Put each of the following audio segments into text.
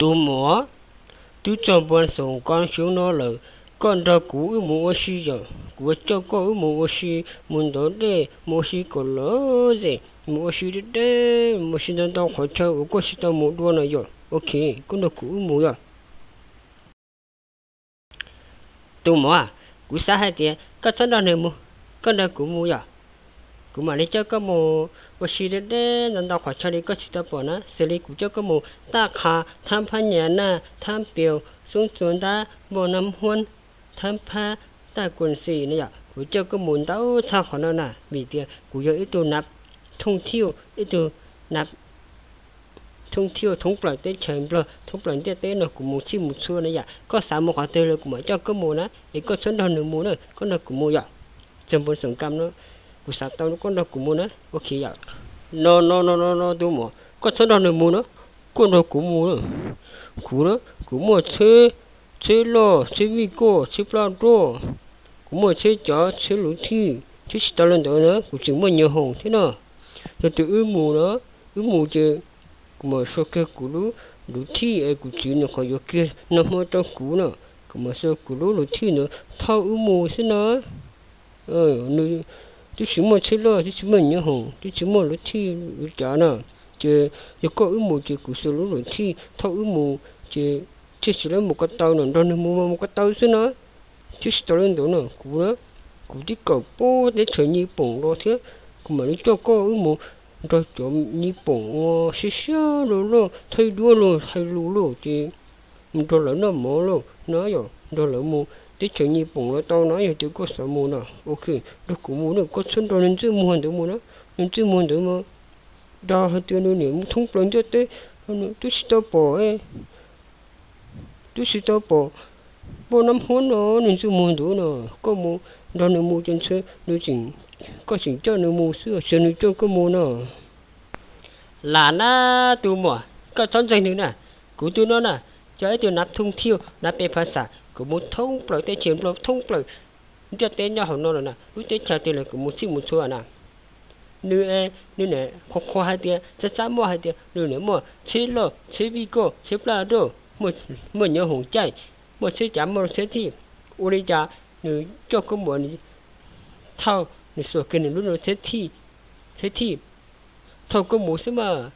Tus muam, twb txog npoo xoom kab xyoob no lawm, koj nrog kuv wb mus ua si yom. Kuv yuav coj koj wb mus ua si, mus ntov dej, mus ua si kom lom zem, mus ua si deb deb, mus ua si ntau ntau qhov chaw uas koj tsis tau mus dua no yom. Ok, koj nrog kuv wb mus yom. Tus muam, kuv xav hais tias koj txhob nrog nws mus, koj nrog kuv mus yom. Kuv mam li coj koj mus ua si deb deb ntau ntau qhov chaw li koj tsis tau pom na, xws li kuv coj koj mus Taj Qha, Thab Phab Nyas Naj, Thab Pias, Xoob Txuas Ntab, Npauj Nab Huab, Thab Phab, Taj Kuas Xis no yom. Kuv coj koj mus ntau txog qhov no na, vim tias kuv yog ib tug nav thooj thiaj, ib tug nav thooj thiaj thoob plaws teb chaws Nplog, thoob plaws ntiaj teb no, kuv mus txhij mus txhua na yom. Koj xav mus qhov twg los kuv mam coj koj mus na, es koj txhob nrog nws mus na, koj nrog kuv mus yom. Txog npoo xoom kab no, kuv xav tau koj nrog kuv mus na, ok yom. No no no no no, tus muam, koj txhob nrog nws mus na, koj nrog kuv mus na. Kuv na, kuv muaj tsheb, tsheb loj, tsheb vij koj, tsheb plaj roj, kuv muaj tsheb cav, tsheb luv thij, thiab tsis tas li ntawd na kuv tseem muaj nyiam hoom thiab no. Yog tias wb mus na, wb mus ces kuv mam xuas kiag kuv lub luv thij es kuv txiv nws qhov yuav kiag nag hmo rau kuv no, kuv mam xuas kuv lub luv thij ntawd thauj wb mus xwb na. Nws twb tsis muaj tsheb loj, twb tsis muaj nyiam hoom, twb tsis muaj luv thij luv cav na, ces yog koj wb mus ces kuv xuas lub luv thij thauj wb mus, ces thiaj tsis lawv mus ko taw no, nrog nws mus mas mus ko taw xwb na. Thiab tsis tas li ntawd no, kuv, kuv twb kawm puag teb chaws Nyij Poom los thiab, kuv mam li coj koj wb mus nrog cov Nyij Poom uas siab siab loj loj, thaij duab los hais lus los ces mus nrog lawv noj mov los na yom, nrog lawv mus teb chaws Nyij Poom los tau na, yog tias koj xav mus na. Ok, nrog kuv mus na, koj txhob nrog nws ntxwj muag ntawd mus na. Nws ntxwj muag ntawd mas dag hais tias nws niam mus thoob plaws ntiaj teb, twb tsis tau pom, twb tsis tau pom Npauj Nab Huab no, nws ntxwj muag ntawd no. Koj mus nrog nws mus ces ntshe nws tseem, koj tseem coj nws mus xwb, tsis yog nws coj koj mus no. Lam na, tus muam, koj txhob ntseeg nws na. Kuv tus no na, yog ib tug nav thooj thiaj, nav pes phav xam, kuv mus thoob plaws teb chaws Nplog, thoob plaws ntiaj teb nyob hauv no lawm na, lub teb chaws twg los kuv mus txhij mus txhua na. Nws, nws niam qhuas qhuas hais tias, txaj txaj muag hais tias nws niam muaj tsheb loj, tsheb vij koj, tsheb plaj roj, muaj nyiam hoom caij, muaj tsheb cav, muaj tsheb thij. Ua li cas nws coj koj mus, nws thauj, nws xuas kiag nws lub tsheb thij, tsheb thij thauj koj mus xwb mas.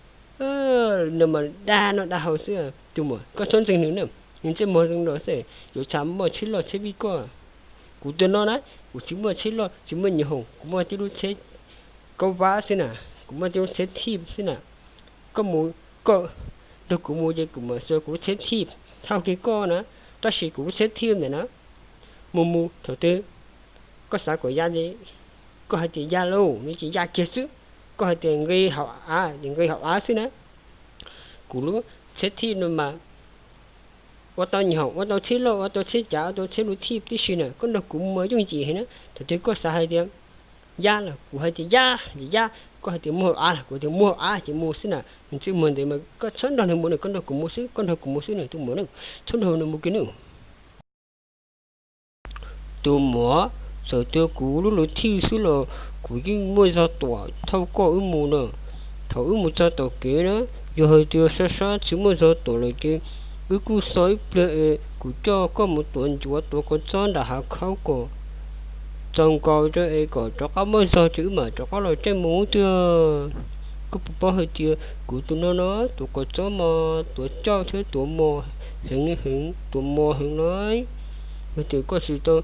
Nws mas dag noj dag haus xwb. Tus muam, koj txhob ntseeg nws na, nws ntxwj muag zoo no xwb, yuav tshav muaj tsheb loj tsheb vij koj. Kuv tus no na, kuv tsis muaj tsheb loj, tsis muaj nyiam hoom, kuv muaj tib lub tsheb kaub vab xwb na, kuv muaj tib lub tsheb thij xwb na. Koj mus, koj nrog kuv mus ces kuv mam xuas kuv lub tsheb thij thauj kiag koj na, tab sis kuv lub tsheb thij ntawm na, mus mus thaum twg koj xav kom ya, koj hais tias ya lauj, nws ces ya kiag xwb. Koj hais tias nqis hauv av ces nqis hauv av xwb na. Kuv lub tsheb thij no mas ua tau nyiam hoom, ua tau tsheb loj, ua tau tsheb cav, ua tau tsheb luv thij tib si na. Koj nrog kuv mus yooj yim heev na. Thaum twg koj xav hais tias ya los kuv hais tias ya, ya, koj hais tias mus hauv av los kuv hais tias mus hauv av ces mus xwb na. Nws ntxwj muag ntawd mas koj txhob nrog nws mus na, koj nrog kuv mus xwb, koj nrog kuv mus xwb na tus muam na, txhob nrog nws mus kiag na. Tus muam, txawm tias kuv lub luv thij xwb los kuv yeej muaj zog tuam thauj koj wb mus na. Thaum wb mus txog tom kev na, yog hais tias sab sab tsis muaj zog tuam lawm ces wb kuj so ib pliag es kuv coj koj mus tuav ncuav tuav kua txob nram hav khaub kom txaus nkaus es kom rov qab muaj zog ces wb mam rov qab los caij mus tiag. Koj puas paub hais tias kuv tus no no tuav kua txob mas tuav coj thiab tuav mos heev li heev, tuav mos heev na. Yog tias koj tsis tau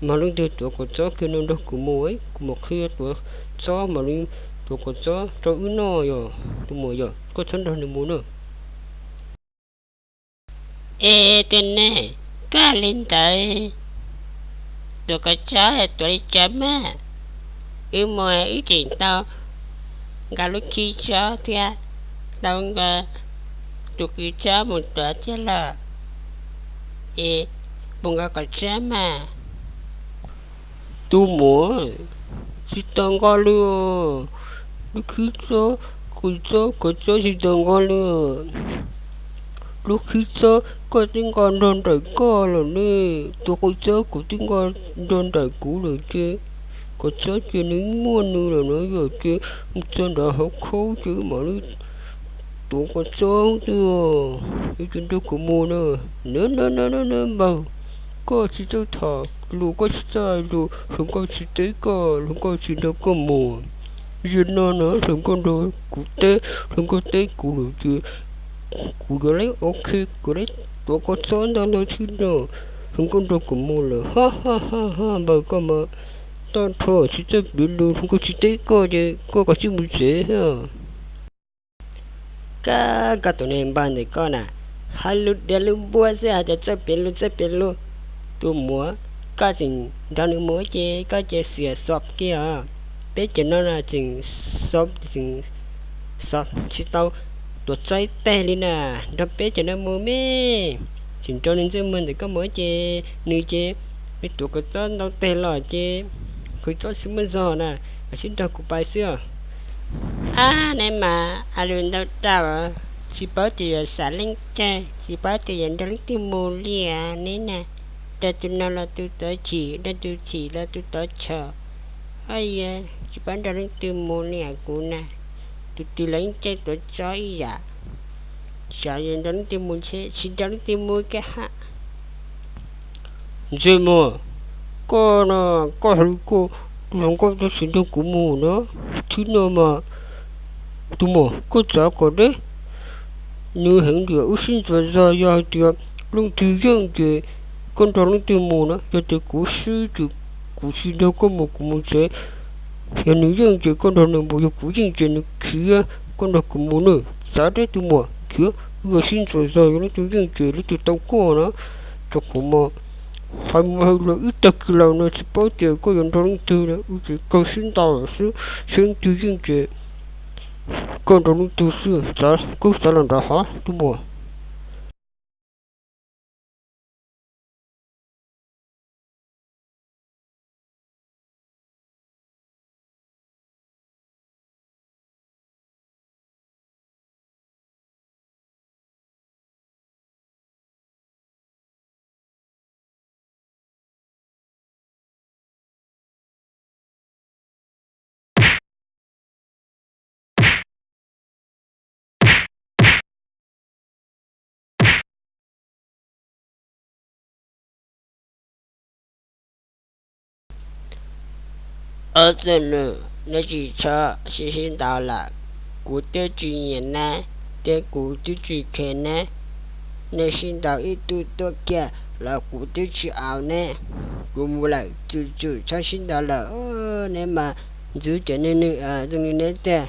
mag leej twg tuav kua txob kiag no nrog kuv mus, kuv mam qhia tuav txob mam li tuav kua txob rau wb noj yom tus muam yom, koj txhob nrog nws mus na. Es tiag ne, koj li ntawd tuav kua txob tuav li cas mas, wb mus wb tseem tau nqa lub khib txob thiab tau nqa tus khib txob mus tuav thiab los, es mus nqa kua txob mas. Tus muam, tsis tau nqa li os. Lub khib txob, kua txob, kua txob tsis tau nqa li. Lub khib txob koj twb nqa nrog nraim koj lawm ne, tus kua txob kuv twb nqa nrog nraim kuv lawm ces, kua txob ces nws muaj nws lawm no yom, ces mus txog nrad hauv khaub ces mam li tuav koj txob twg, yuav tsum nrog kuv mus na. Npawg, koj tsis txawj tham lus, koj tsis txawj lus, hluas nkauj tsis teb koj, hluas nkauj tsis nrog koj mus. Zaum no na hluas nkauj nrog kuv teb, hluas nkauj teb kuv lawm ces kuv yuav lawv ok, kuv lawv tuav koj txob ntau ntau thiab no. Hluas nkauj nrog kuv mus lawm. Ha ha ha ha, npawg koj mas toj rho tsis txawj piav lus, hluas nkauj tsis teb koj ces koj kav tsij mus tsev. Koj, koj tus neeg npawg ntawm koj na, hais lus diav lus npua xwb, hais tias txawj piav lus txawj piav lus. Tus muam, koj tseem nrog nws mus ces koj cia xiam xob kiag os. Peb cov no na tseem xob, tseem xob tsis tau tuav txob ib teg li na, nrog peb cov no mus me. Tseem nrog nws ntxwg muag ntawm koj mus ces nws ces nws tuav koj txob ntau teg los ces koj txob tsis muaj zog na, koj sib nrog kuv pais xwb os. Ab, neb mas hais lus ntau rau, tsis paub tias yuav xav leej twg, tsis paub tias yuav nrog leej twg mus li as neb na. Nrog tus no los tus tod chim, nrog tus chim los tus tod chim. Ab, tsis paub nrog leej twg mus li as kuv na. Tus twg los yeej caij tuav txob ib yam. Xav yuav nrog leej twg mus ntshe tsis nrog leej twg mus kiag hab. Ntxwg muag, koj no, koj hais lus koj, hluas nkauj txhob txwm nrog kuv mus na. Thwb no mas, tus muam, koj txav kom deb. Nws heev tias wb sib ntxuas zog, yog hais tias leej twg yeej ces koj nrog leej twg mus na, yog tias kuv swb ces kuv tsis nrog koj mus, kuv mus tsev. Yog nws yeej ces koj nrog nws mus, yog kuv yeej ces nws khiav, koj nrog kuv mus na. Txav deb tus muam, khiav, wb yuav sib ntxuas zog, yog leej twg yeej ces leej twg tau koj na. Txog kuv mas hais mus hais los ib tag kis los no tsis paub tias koj yuav nrog leej twg na, wb ces kawg sib ntaus xwb, seb leej twg yeej ces koj nrog leej twg xwb. Txav, koj txav los nrad hov tus muam. Ob txwg nws, neb tsis txhob sib sib ntaus lawm, kuv twb tsis nyiam neb, thiab kuv twb tsis kheev neb. Neb sib ntaus ib tug tuaj kiag los kuv twb tsis aus neb. Kuv mus lawm, txwm txwm txhob sib ntaus lawm, neb mas ntxub cov neeg nws zoo li neb tiag.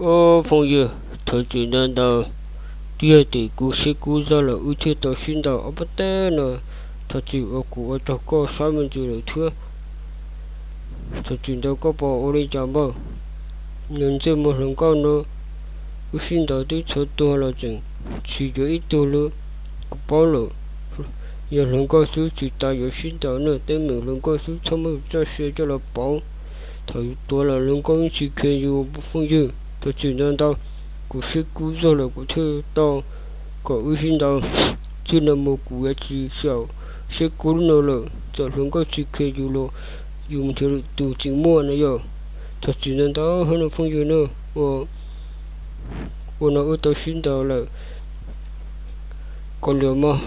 Ub phooj ywg, thov txim ntau ntau, twb yog tim kuv siab kub zog los wb thiaj tau sib ntaus ob peb teg no. Thov txim uas kuv ua raug koj sab me ntsis lawm thiab. Thov txim ntau, koj puas ua li cas npawg? Nws ntxwg muag hluas nkauj no, wb sib ntaus twb tshuav tuag los tseem tsis yuav ib tug li. Kuv paub lawm, yog hluas nkauj xwb tsis tas yuav sib ntaus na, teeb meem hluas nkauj xwb, txhob muab yus txoj sia coj los pauv. Thaum yus tuag los hluas nkauj yeej tsis kheev yus phooj ywg. Thov txim ntau ntau, kuv siab kub zog lawm kuv thiaj tau kom wb sib ntaus. Txij no mus kuv yuav tsis xyaum siab kub li no lawm, txawm hluas nkauj tsis kheev yus los yus nrhiav lwm tus tseem muaj no yog. Thov txim ntau ntau hab no phooj ywg na, ua no wb tau sib ntaus lawm, kav liam mog,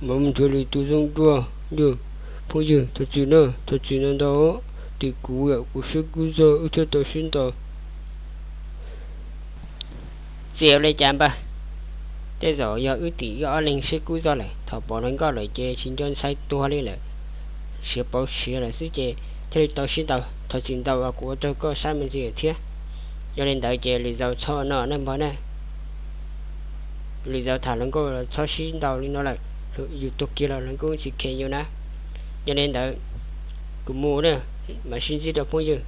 mam mus nrhiav lwm tus zoo dua. Yog phooj ywg, thov txim na, thov txim ntau ntau, tim kuv yam kuv siab kub zog wb thiaj tau sib ntaus. Txawm li cas npawg, tej zaum yog wb tim wb ob leeg siab kub zog lawm, thaum pom hluas nkauj lawm ces tsis nco ntshai tuag li lawm, siav pauv siav lawm xwb ces thiaj li tau sib ntaus. Thov txim ntau uas kuv ua raug koj sab me ntsis thiab. Yog li ntawd ces lwm zaus txhob no na npawg na. Lwm zaus tham hluas nkauj los txhob sib ntaus li no lawm, yus tuag kiag los hluas nkauj tsis kheev yus na. Yog li ntawd, kuv mus na, mam sib ntsib rau phooj ywg.